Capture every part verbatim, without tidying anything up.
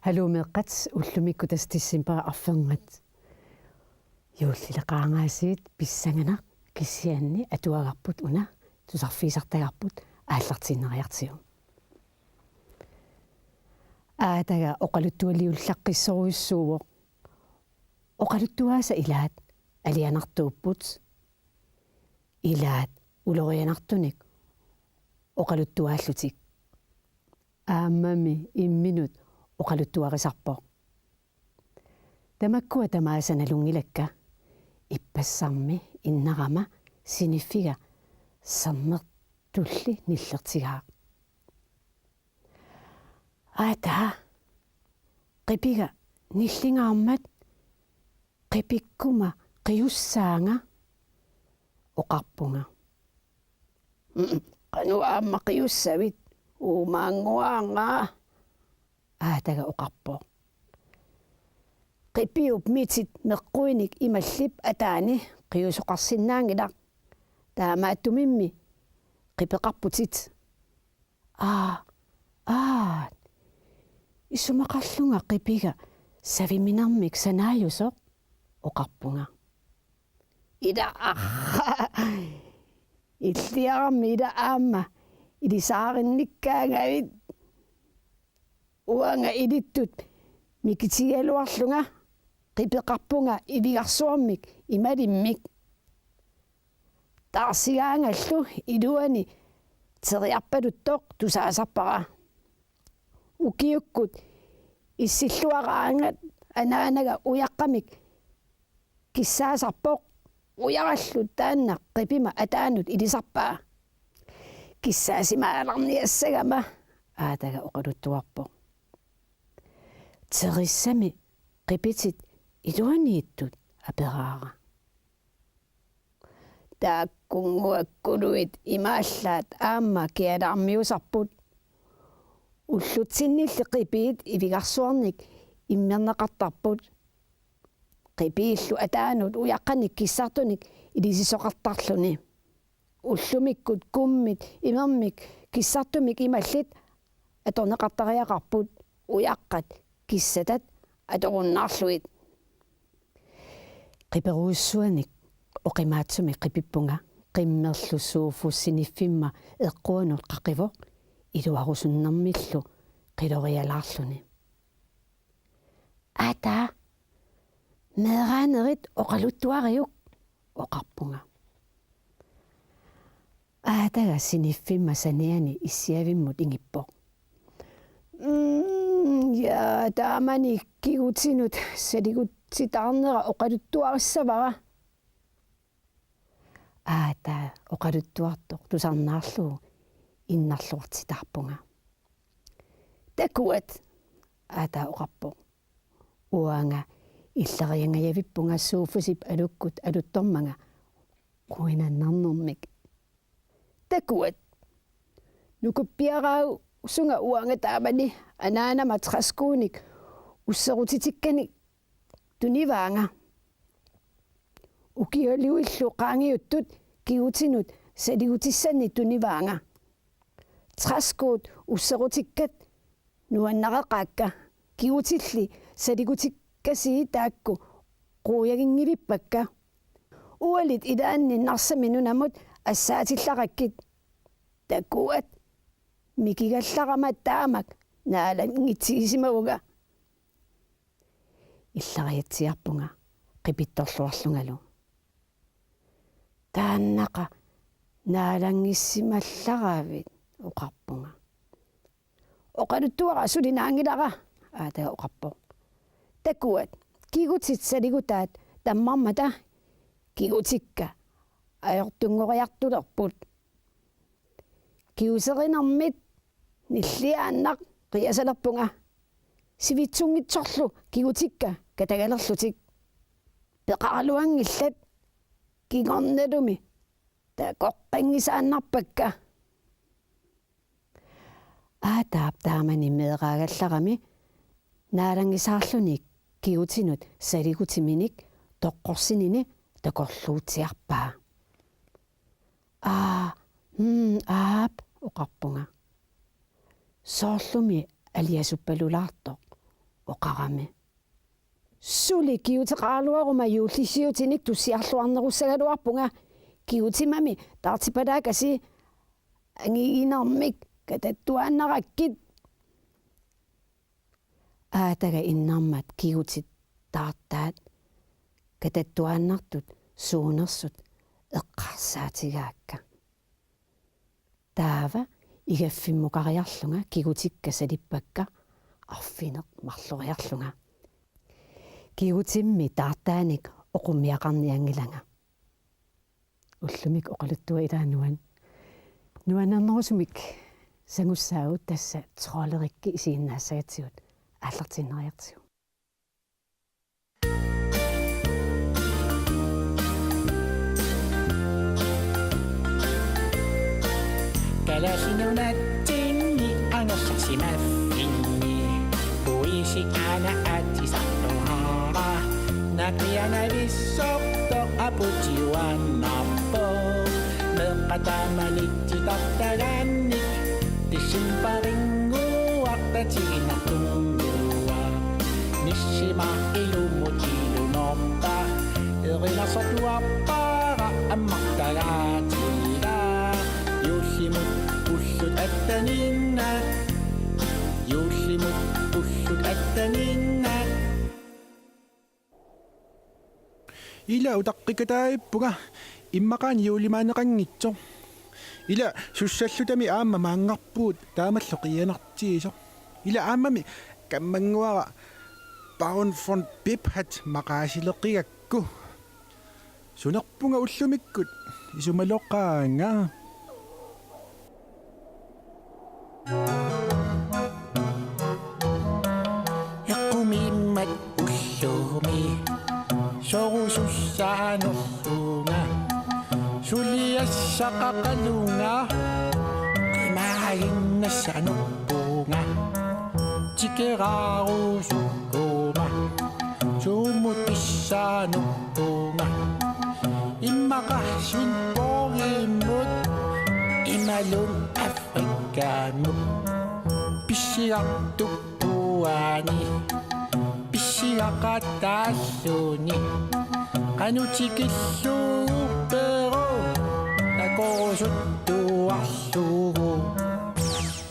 Haluu meeqqat, ullumikkut tassa decembarip arfernat. Juullili qaangaasiit pissanganaq, kisianni atuagarput una tusarfigisartagarput aallartiinnariartigu. Aataga oqaluttualiullaqqissorujussuuvoq. Oqaluttuaasa ilaat alianartuupput. Ilaat ulorianartunik oqaluttuaallutik. Aammami imminut oqaluttuarisarpoq. Tamakkua tamaasa nalunngilakka, ippassarmi innarama siniffiga sermertulli nillertigaaq. Aataa, qipiga nillingaarmat qipikkuma qiussaanga, oqarpunga. Mm, qanoq aamma qiussavit, uumaannguaanga, aataga oqarpoq. Qipiup mitit meqquinik imallip ataani qiusoqarsinnaanngilaq. Taamaattumimmi qipeqarputit. Aa, aa. Isumaqarlunga qipiga saviminermik sanaajusoq, oqarpunga. Ila arraa. Illiarami ila aamma ilisaarinnikkaangavit. Uanga ilittut mikitigigaluarlunga qipeqarpunga ivigarsuarmik imalimmik. Taarsigaangallu iluani teriarpaluttoq tusaasarpara. Ukiukkut issilluaraangat anaanaga ujaqqamik kissaasarpoq, ujarallu taanna qipima ataanut ilisarpaa. Kissaasimaalarniassagama, aataga oqaluttuarpoq. Terissami qipitit iluaniittut, aperaara. Taakkunnguakkuluit imaallaat aamma kialaarmiusarput. Ullutsinnilli qipiit ivigarsuarnik immerneqartarput. Qipiillu ataanut ujaqqanik kissartunik ilisisoqartarluni. Ullumikkut kummit imermik kissartumik imallit atorneqartariaqarput, ujaqqat kissatat atorunnaarlugit. Qiperujussuanik oqimaatsumik qipippunga, qimmerlu Sofus siniffimma eqquanut qaqivoq iluarusunnermillu qilorialaarluni. Aataa, meeraanerit oqaluttuariuk, oqarpunga. Aataga siniffimma saniani issiavimmut ingippoq. Mm, ja, taamani kigutinut saligutitaarnera oqaluttuarissavara. Aataa oqaluttuartoq tusarnaarlugu innarluartitaarpunga. Takuat, aataa oqarpoq. Uanga illeriangajavippunga Sofusip alukkut aluttormanga quinannarnermik. Takuat. Nukuppiaraasunga uanga taamani anaanama træskonik usserutitikkanik tunivaanga. Ukialiullu qaangiuttut kigutinut saligutissannik tunivaanga. Træskut usserutikkat nuannareqaakka, kigutilli saligutikkasii taakku quiaginngivippakka. Ualit ilaanni Narsami nunamut assaatillarakkit. Takuat, mikigallarama taamak naalanngitsigisimavunga. Illeriatsiarpunga qipittorluarlungalu. Taannaqa naalanngisimallaravit, oqarpunga. Oqaluttuara suli naanngilara, aataga oqarpoq. Takuat, kigutit saligutaat tammarmata kigutikka ajortunngoriartulerput. Kiguserinermit nilliaannaq qiasalerpunga. Sivitsunngitsorlu kigutikka katagalerlutik. Peqaraluanngillat, kingornalumi takoqqanngisaannarpakka. Aataap taamani meeraagallarami naalanngisaarluni kigutinut saligutiminik toqqorsinini takorluutsiarpaa. Aa, mm, aap, oqarpunga. Soorlumi aliasuppalulaartoq, oqarami: Suli kiguteqaraluaruma juullisiutinik tussiarluarnerussagaluarpunga. Kigutimami taartipalaakasi angiginermik katattuaannarakkit. Aataga innarmat kigutit taartaat katattuaannartut suunersut eqqarsaatigaakka. Taava igaffimmukariarlunga kigutikka salippakka arfineq marloriarlunga. Kigutimmi taartaanik oqummiaqarnianngilanga. Ullumi oqaluttuaq ilaa nuan-, nuannernerusumik sangussaagut, tassa Trolderikki isiginnaassagatsigut, aallartiinnariartigu. Kalaallit Nunaatsinni angerlarsimaffinni puisi aana aatsisartuaraa. Naqianavissortoq aputiuaannarpoq. Meeqqat taamani titartagaannik decembarinnguaq tatiginartunnguaq. Nissimaq ilumut ilumoorpa. Erinarsortuarpara ammartagaatiga. Juullimut ullut atteninnat. Juullimut ullut atteninnat. Ila utaqqikataavippunga, immaqaana juulimaaneqanngitsoq. Ila sussallutami aamma maanngarpugut taamallu qiianartigisoq. Ila aammami kammannguara Baron von Biphard maqaasileqigakku. Sunerpunga ullumikkut isumaloqaanga. Eqqumiimmat ullumi sorusussaanerlunga, suliassaqaqalunga qimaaginnassanerpunga, tikeraarusukkuma suumut pissaanerpunga, immaqa Svendborgimut imaluunniit Afrikamut pissigartuppuani, pissigaqataalluni, qanoq tikillugu Peru takorusuttuarlugu.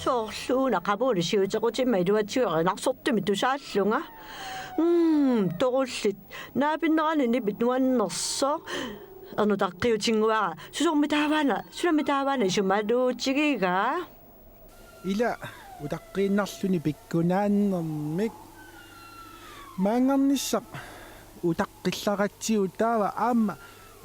Soorluuna qamuuna siutequtima iluatsigu erinarsortumik tusaallunga. Mm, torullit. Naapinnerani nipit nuannersoq. Ernutaqqiutinnguara. Susormi taavaana, sulami taavaana isumaluutigiga? Ila utaqqiinnarluni pikkunaannermik. Maanngarnissaq utaqqillaratsigu taava aamma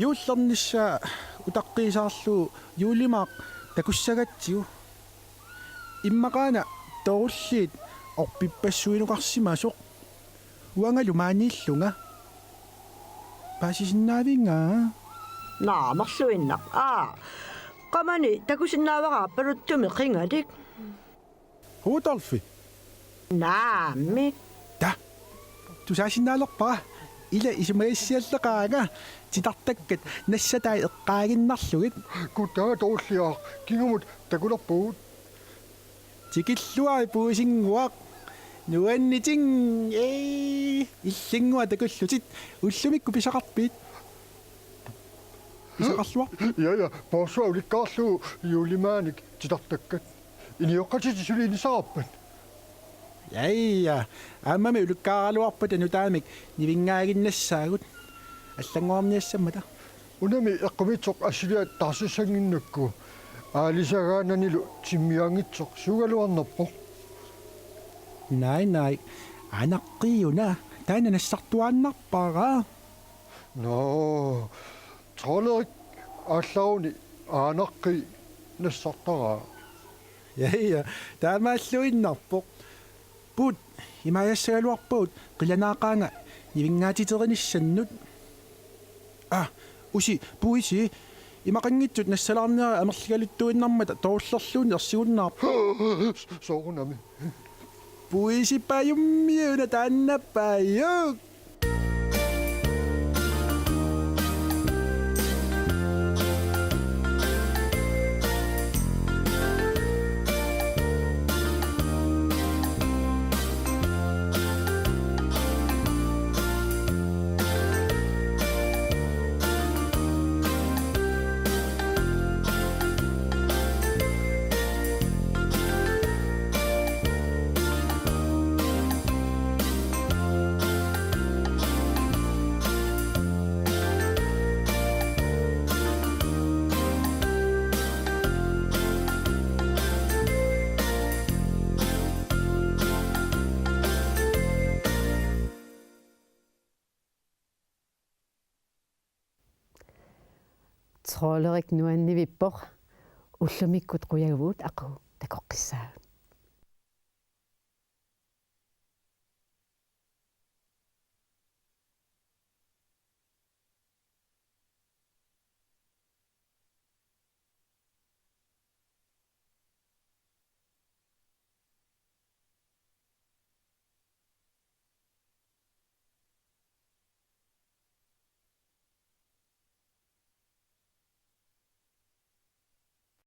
juullernissaa utaqqiisaarlugu juulimaaq takussagatsigu. Immaqaana torulliit orpippassuinoqarsimasoq. Uangalu maaniillunga. Paasisinnaavinga? Naa, marluinnaq. Aa, qamani takusinnaavara Aappaluttumik qingalik. Rudolfi. Naamik. Ta. Tusaasinnaalerpara. Ila isumagassialleqaanga titartakkat nassatai eqqaaginnarlugit. Kutaa torulliaq, kingumut takulerpugut? Tikilluarit puisinnguaq. Nuannitik. Ee, illinnguaq takullutit. Ullumikkut pisaqarpit? Pisaqarluarpit? Ja, ja, Poorsuaq ulikkaarlugu juulimaanik titartakkat. Inioqqatitit suli inissavarput? Ja, ja. Aammami ulikkaaraluarpata nutaamik nivinngaaginnassaagut. Allanngorniassammata. Unami eqqumiitsoq assiliaq taarsinnginnakku aalisagaananilu timmiaanngitsoq suugaluarnerpoq. Naai, naai. Aanaqqiuna. Taanna nassartuaannarpara. Nå, Trolderik aallaruni aanaqqi nassartaraa. Ja, ja, taamaalluinnarpoq. Puut, imaajassagaluarpagut qilanaaqaanga nivinngaatiteqarnissannut. Aa, usi, puisi, imaqanngitsut nassalaarniarit amerligaluttuinnarmata torullerluunniit ersigunnaarpoq. Soorunami. Puisi paajummiuna taanna paajuk. Røglerip nuannivippoq, ullumikkut qujavugut aqagu takoqqissaagut.